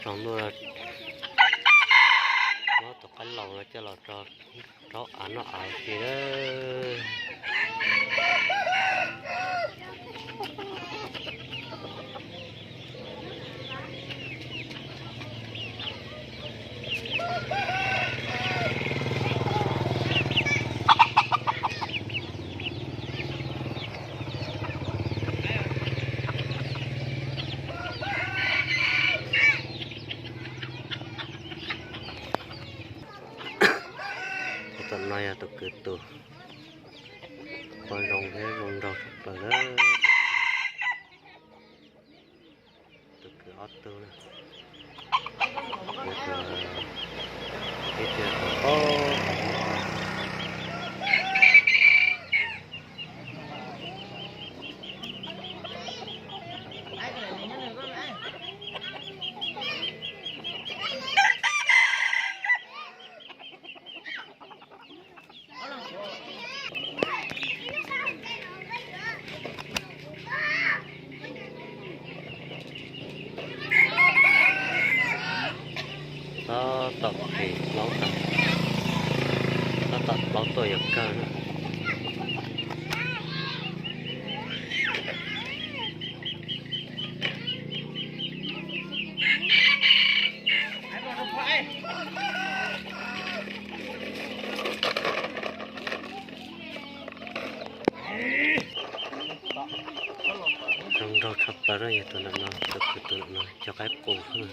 Tsaus ntuj, muab tus qaib laus no coj los rau rau av noj av xwb na. Tus no yog tus kwv tus, ua zoo thiab zoo nraug tshaj plaws na. Tus kwv ob tug na, tus, ib tug tus, tab tom qis plaub tag, tab tom plaub tuaj yuav kawg na. Zoo nraug tshaj plaws na, yog tus ntawm no, tus kwv tus ntawm no cog qaib qus xwb na.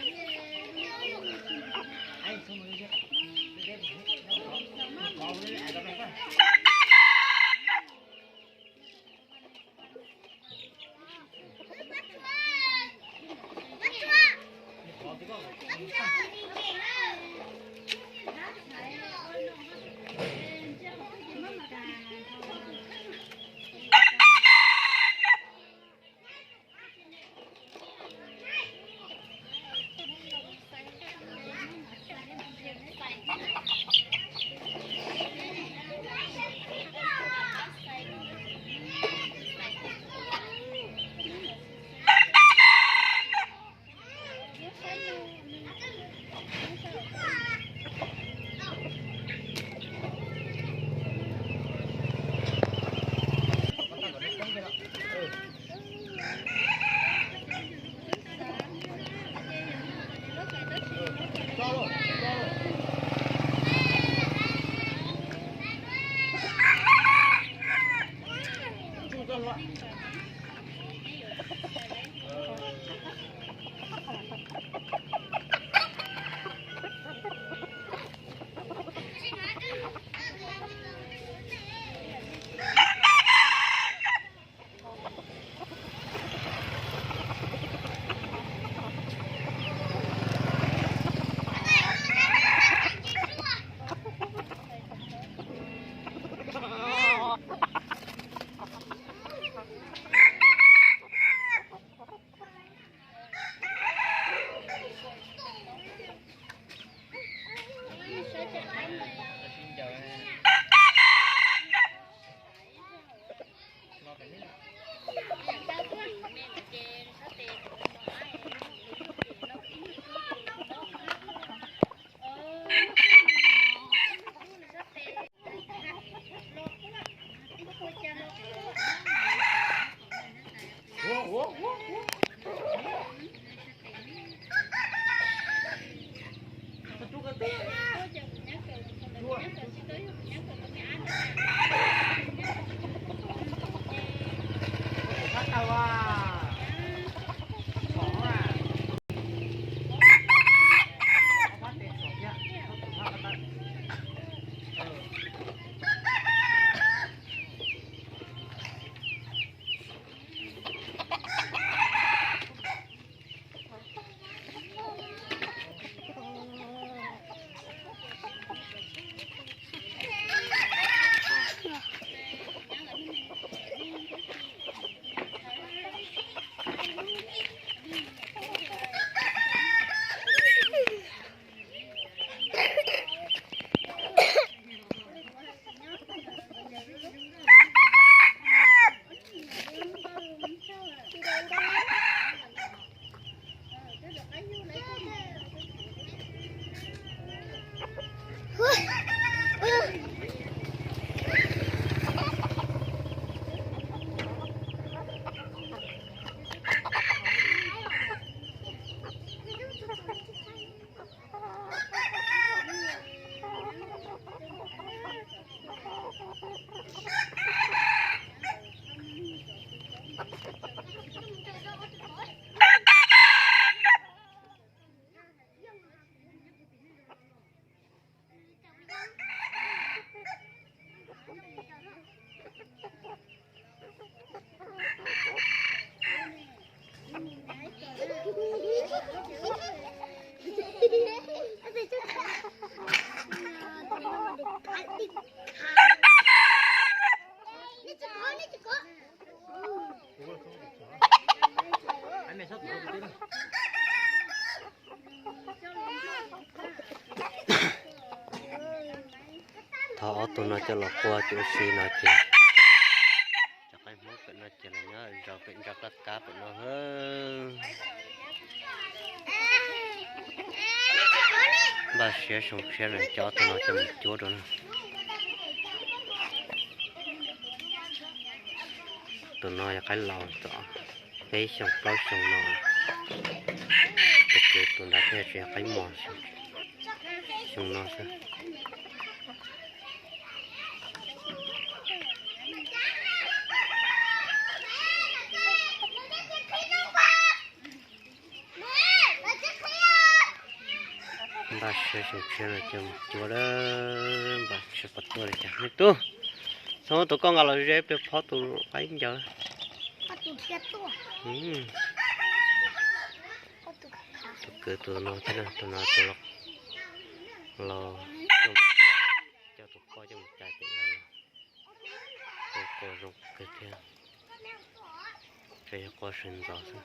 Thov ob tug no coj los qua cov si no ces cov qaib Hmoob pem no ces los nyob zov pem nroj qab qab pem no. Npaj siab zoo siab los coj ob tug no coj mus cuab rau na. Tus no yog qaib laus txog peb xyoo plaub xyoo no. Tus kwv tus nrad thiaj tsis yog qaib mos, xyoo no xwb. Npaj siab zoo siab no coj mus cuab lawm, npaj siab pom tuaj li cas me tub. Txhob tus koj nqa los ze pliag phob tus qaib ncaws. Tus kwv tus no thiab, tus no tus los coj tus poj coj mus cais pem no. Qua zoo kawg thiab, ces yog qua sawv ntxov xwb.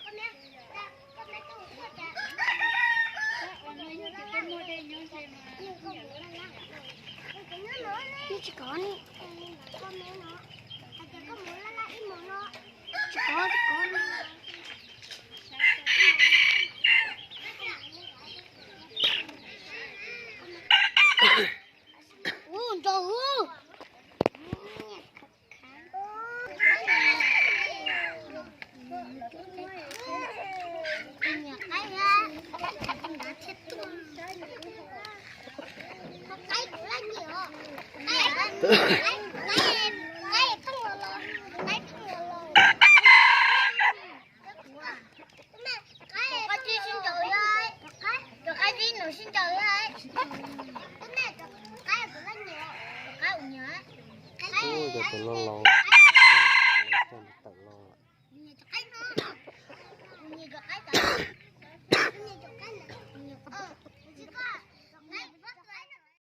Tus no laus, tawm los.